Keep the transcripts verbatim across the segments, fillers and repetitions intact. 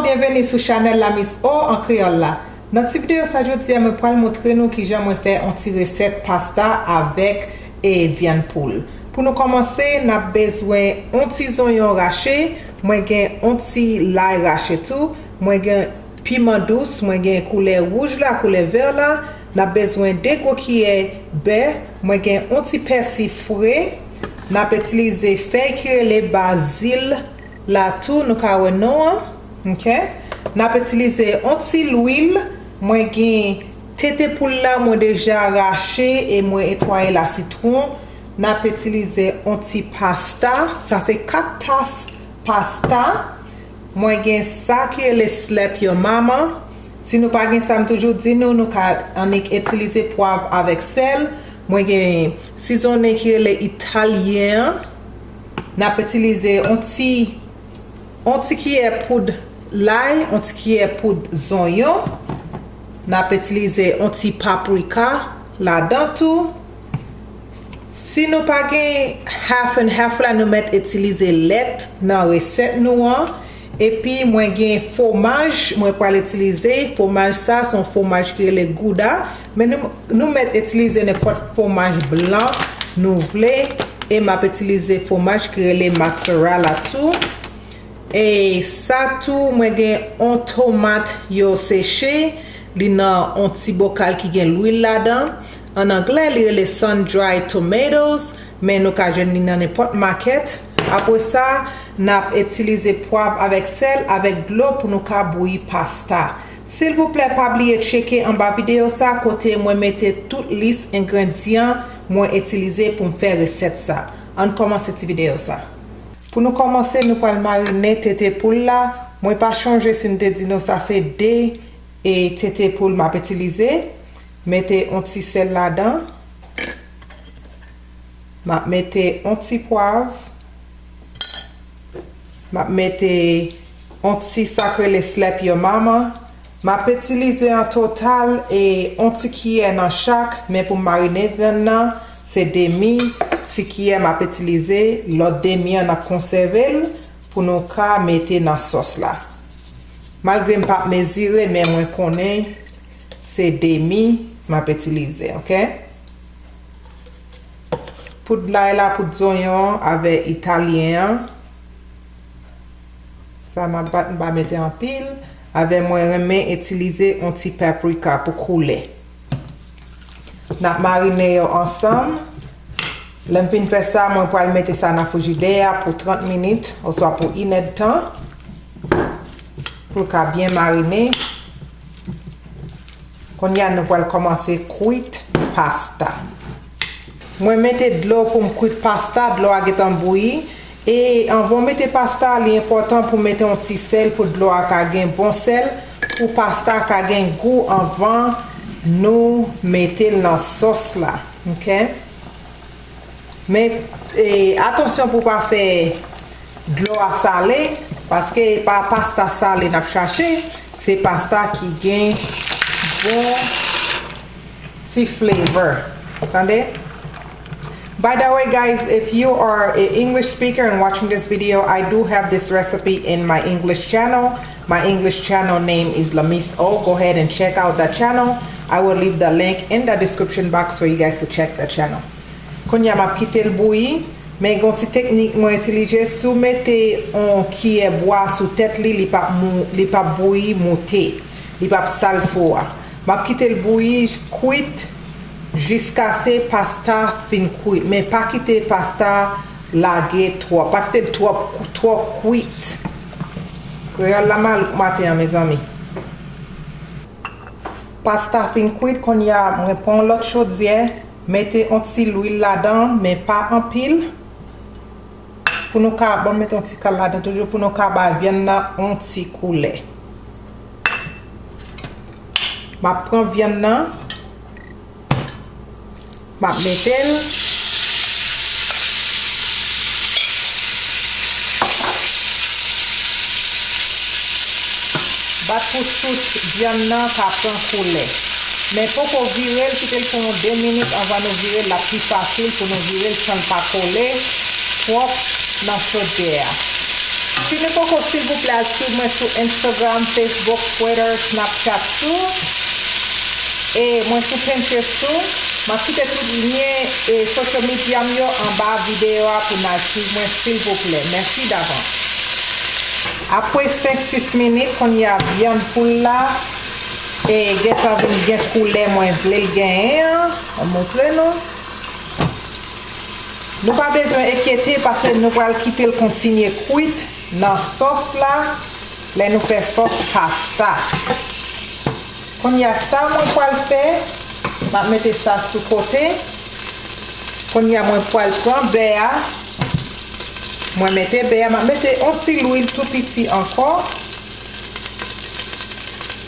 Byenveni sou chanèl la Miss O an kreyòl la. Nan ti videyo sa jodi a, mwen pral montre nou kijan mwen fè yon ti resèt pasta avèk e vyann poul. Pou nou kòmanse, n ap bezwen yon ti zonyon rache, mwen gen yon ti lay rache tou, mwen gen piman dous, mwen gen koulè wouj la, koulè vè la, n ap bezwen de gwo kiyè bè, mwen gen yon ti pèsi fre, n ap itilize fèy ki rele bazil la tou, nou ka wè non an, ok? N ap itilize yon ti lwil, mwen gen tete poul la, mwen deja rache e mwen etwaye la sitwon, n ap itilize yon ti pasta, sa se kat tas pasta, mwen gen sa ki rele slap your mama. Si nou pa gen sa, m toujou di nou, nou ka annik itilize pwav avèk sèl. Mwen gen sizonnen ki rele italyen an. N ap itilize yon ti, yon ti kiyè poud lay, yon ti kiyè poud zonyon. N ap itilize yon ti paprika ladan tou. Si nou pa gen half and half la, nou mèt itilize lèt nan resèt nou an. Epi mwen gen fwomaj, mwen pral itilize. Fwomaj sa, se yon fwomaj ki rele gouda. Men nou, nou mèt itilize nenpòt fwomaj blan nou vle. E m ap itilize fwomaj ki rele mozzarella tou. E sa tou, mwen gen yon tomat yo seche, li nan yon ti bokal ki gen lwil ladan. An anglè, li rele sun dried tomatoes, men nou ka jwenn li nan nenpòt makèt. Apre sa, n ap itilize pwav avèk sèl, avèk dlo pou nou ka bouyi pasta. Silvouplè, pa bliye tcheke anba videyo sa, kote mwen mete tout lis engredyan mwen itilize pou m fè resèt sa. Ann kòmanse ti videyo sa. Pou nou kòmanse, nou pral marine tete poul la. Mwen pa chonje si m te di nou sa se de e tete poul m ap itilize. Mete yon ti sèl ladan. M ap mete yon ti pwav. M ap mete yon ti sa k rele slap your mama. M ap itilize an total e yon ti kiyè nan chak, men pou m marine vyann nan, se demi ti kiyè m ap itilize, lòt demi an n ap konsève l pou nou ka mete nan sòs la. Malgre m p ap mezire, men mwen konnen se demi m ap itilize, ok? Poud lay la, poud zonyon an avè italyen an. Sa m ap bat, m pa mete anpil. Avè mwen renmen itilize yon ti paprika pou koulè. N ap marine yo ansanm. Lè m fin fè sa, mwen pral mete sa nan frijidè a pou trant minit oswa pou inèdtan pou l ka byen marine. Kounye a, nou pral kòmanse kwit pasta. Mwen mete dlo pou m kwit pasta, dlo a gentan bouyi. E anvan w mete pasta, li enpòtan pou w mete yon ti sèl pou dlo a ka gen bon sèl, pou pasta ka gen gou anvan nou mete l nan sòs la. Ok? Men, e, atansyon pou w pa fè dlo a sale, paske e pa pasta sale n ap chache, se pasta ki gen bon ti flavor. Tande? By the way, guys, if you are an English speaker and watching this video, I do have this recipe in my English channel. My English channel name is Lamis O. Go ahead and check out that channel. I will leave the link in the description box for you guys to check the channel. Kounye a, m ap kite l bouyi, men gen yon ti teknik mwen itilize. Si w mete yon kiyè bwa sou tèt li, li p ap mou-, li p ap bouyi moute. Li p ap sal fou a. M ap kite l bouyi, kwit, jiskase pasta fin kwit. Men pa kite pasta lage twòp. Pa kite l twòp, twòp kwit. Kreyòl la malouk maten an, mezanmi. Pasta fin kwit, kounye a, mwen pran yon lòt chodyè, mete yon ti lwil ladan, men pa anpil. Pou nou ka, bon, mete yon ti kal ladan toujou, pou nou ka ba vyann nan yon ti koulè. M ap pran vyann nan. M ap mete l. Bat pou tout vyann nan ka pran koulè. Men poko vire l, kite l pou yon de minit anvan nou vire l, l ap pi fasil pou nou vire l san l pa kole twòp nan chodyè a. Si nou poko, silvouplè, al swiv mwen sou Instagram, Facebook, Twitter, Snapchat tou. E mwen sou Pinterest tou. M ap kite tout lyen e social media m yo anba videyo a pou n al swiv mwen, silvouplè. Mèsi davans. Apre senk, sis minit, kounye a vyann poul la, e gentan vin gen koulè mwen vle l genyen an. Mwen montre nou. Nou pa bezwen enkyete paske nou pral kite l kontinye kwit nan sòs la lè nou fè sòs pasta. Kounye a, sa mwen pral fè, m ap mete sa sou kote. Kounye a, mwen pral pran bè a. Mwen mete bè a, m ap mete yon ti lwil tou piti ankò.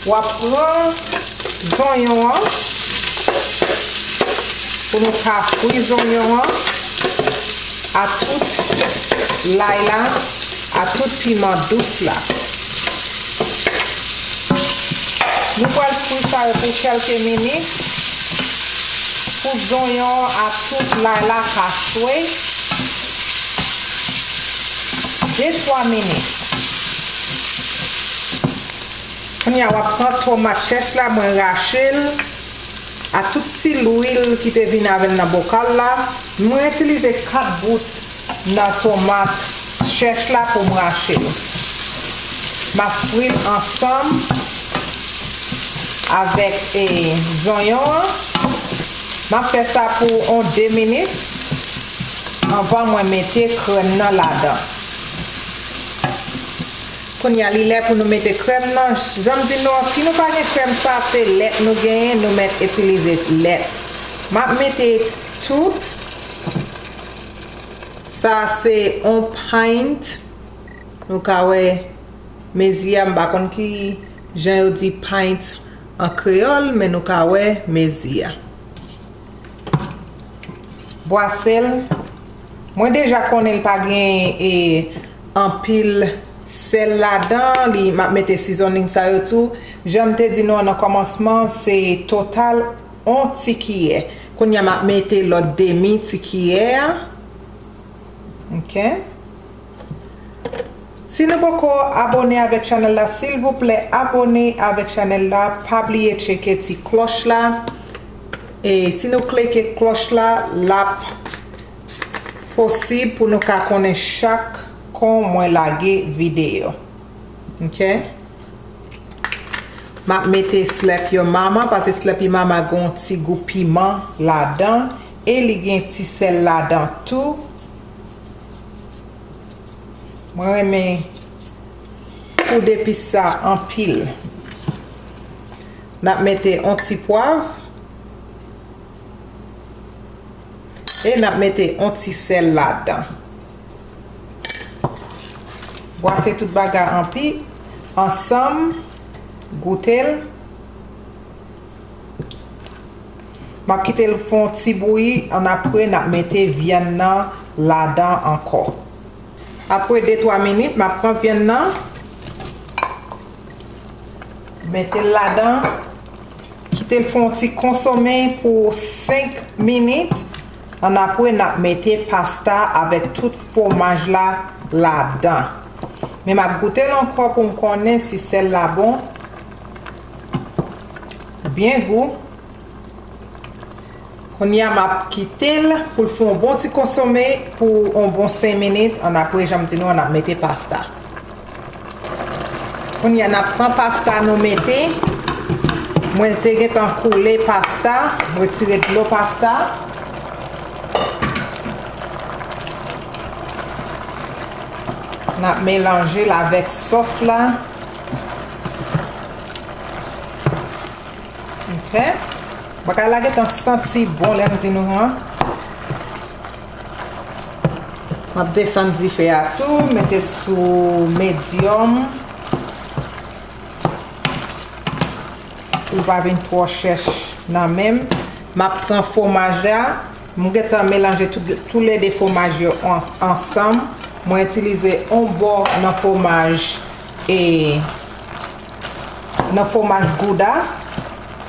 W ap pran zonyon an pou nou ka fri zonyon an a tout lay la, a tout piman dous la. Nou pral fri sa yo pou kèlke minit pou zonyon an a tout lay la ka swe. De twa minit. Kounye a, w ap pran tomat chèch la, mwen rache l a tout ti lwil ki te vin avè l nan bokal la. Mwen itilize kat bout nan tomat chèch la pou m rache l. M ap fri l ansanm avèk, e, zonyon an. M ap fè sa pou yon de minit anvan mwen mete krèm nan ladan. Kounye a, li lè pou nou mete krèm nan. Jan m di nou an, si nou pa gen krèm sa, se lèt nou genyen, nou mèt itilize lèt. M ap mete tout. Sa se yon pint. Nou ka wè mezi a, m pa konn ki jan yo di pint an kreyòl, men nou ka wè mezi a. Bwase l. Mwen deja konnen l pa gen, e, anpil sèl ladan li, m ap mete seasoning sa yo tou. Jan m te di nou an nan kòmansman, se total yon ti kiyè. Kounye a, m ap mete lòt demi ti kiyè a. Ok. Si nou poko abone avèk chanèl la, silvouplè, abone avèk chanèl la. Pa bliye tcheke ti klòch la. E si nou klike klòch la, l ap posib pou nou ka konnen chak kon mwen lage videyo. Ok? M ap mete slèp yo mama, paske slèp yo mama gen yon ti gou piman ladan, e li gen ti sèl ladan tou. Mwen renmen poud epis sa anpil. N ap mete yon ti pwav. E n ap mete yon ti sèl ladan. Bwase tout bagay anpi, ansanm, goute l. M ap kite l fè yon ti bouyi, annapre n ap mete vyann nan ladan ankò. Apre de twa minit, m ap pran vyann nan, mete l ladan, kite l fè yon ti konsome pou senk minit. Annapre, n ap mete pasta avèk tout fwomaj la ladan. Men m ap goute l ankò pou m konnen si sèl la bon. Byen gou. Kounye a, m ap kite l pou l fè yon bon ti konsome pou yon bon senk minit. Annapre, jan m di nou an, n ap mete pasta. Kounye a, n ap pran pasta nou mete. Mwen te gentan koule pasta, retire dlo pasta. N ap melanje l avèk sòs la. Ok. Bagay la gentan santi bon lè m di nou an. M ap desann dife a tou, mete l sou medyòm. Pou l pa vin twò chèch nan men m. M ap pran fwomaj la. M gentan melanje tout, toulède fwomaj yo an-, ansanm. Mwen itilize yon bò nan fwomaj e nan fwomaj gouda.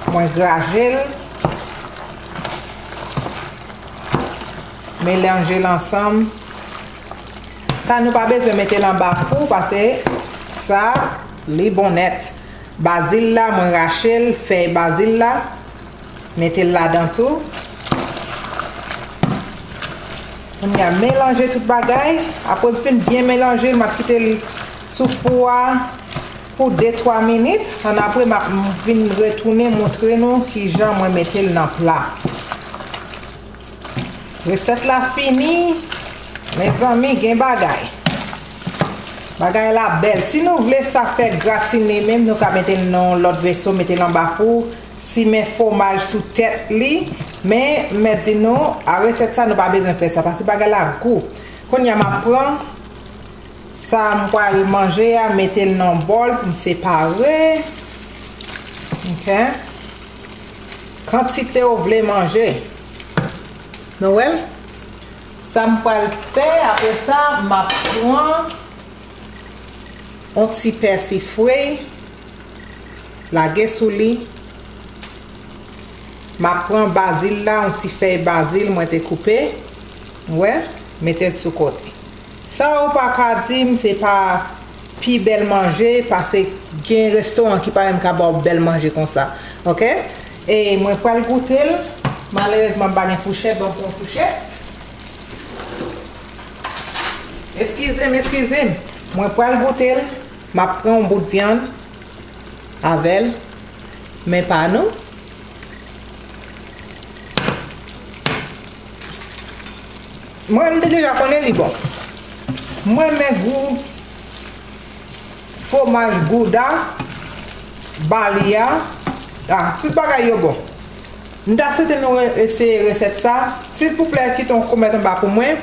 Mwen graje l. Melanje l ansanm. Sa Nou pa bezwen mete l anba fou, paske sa, li bon nèt. Bazil la, mwen rache l, fèy bazil la, mete l ladan tou. Kounye a, melanje tout bagay. Apre m fin byen melanje l, m ap kite l sou fou a pou de twa minit. Annapre, m ap vin retounen montre nou kijan mwen mete l nan pla. Resèt la fini. Mezanmi, gen bagay. Bagay la bèl. Si nou vle sa fè gratine menm, nou ka mete l nan yon lòt veso, mete l anba fou, simen fwomaj sou tèt li. Men, m mèt di nou, a resèt sa, nou pa bezwen fè sa, paske bagay la gou. Kounye a, m ap pran sa m pral manje a, mete l nan bòl pou m separe. Ok. Kantite w vle manje. Nou wè l? Sa m pral fè, apre sa, m ap pran yon ti pèsi fre, lage sou li. M ap pran bazil la, yon ti fèy bazil mwen te koupe. Ou wè? Mete l sou kote. Sa ou pa ka di m se pa pi bèl manje, paske gen restoran ki pa menm ka ba w bèl manje konsa. Ok? E mwen pral goute l. Malerezman, m pa gen fouchèt, ban m pran fouchèt. Eskize m, eskize m. Mwen pral goute l. M ap pran yon bout vyann avè l. Men pa nou. Mwen, m te deja konnen li bon. Mwen renmen gou fwomaj gouda, bali a. Ah, tout bagay yo bon. M ta swete nou re- eseye resèt sa. Silvouplè, kite yon kòmantè anba pou mwen.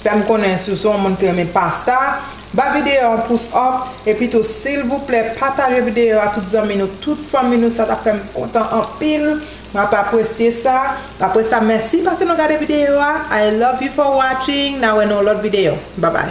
Fè m konnen si w se yon moun ki renmen pasta. Ba videyo a yon pous up. Epi tou, silvouplè, pataje videyo a tout zanmi nou, tout fanmi nou. Sa t ap fè m kontan anpil. M ap apresye sa. Apre sa, mèsi paske nou gade videyo a. I love you for watching. N a wè nan yon lòt videyo. Babay.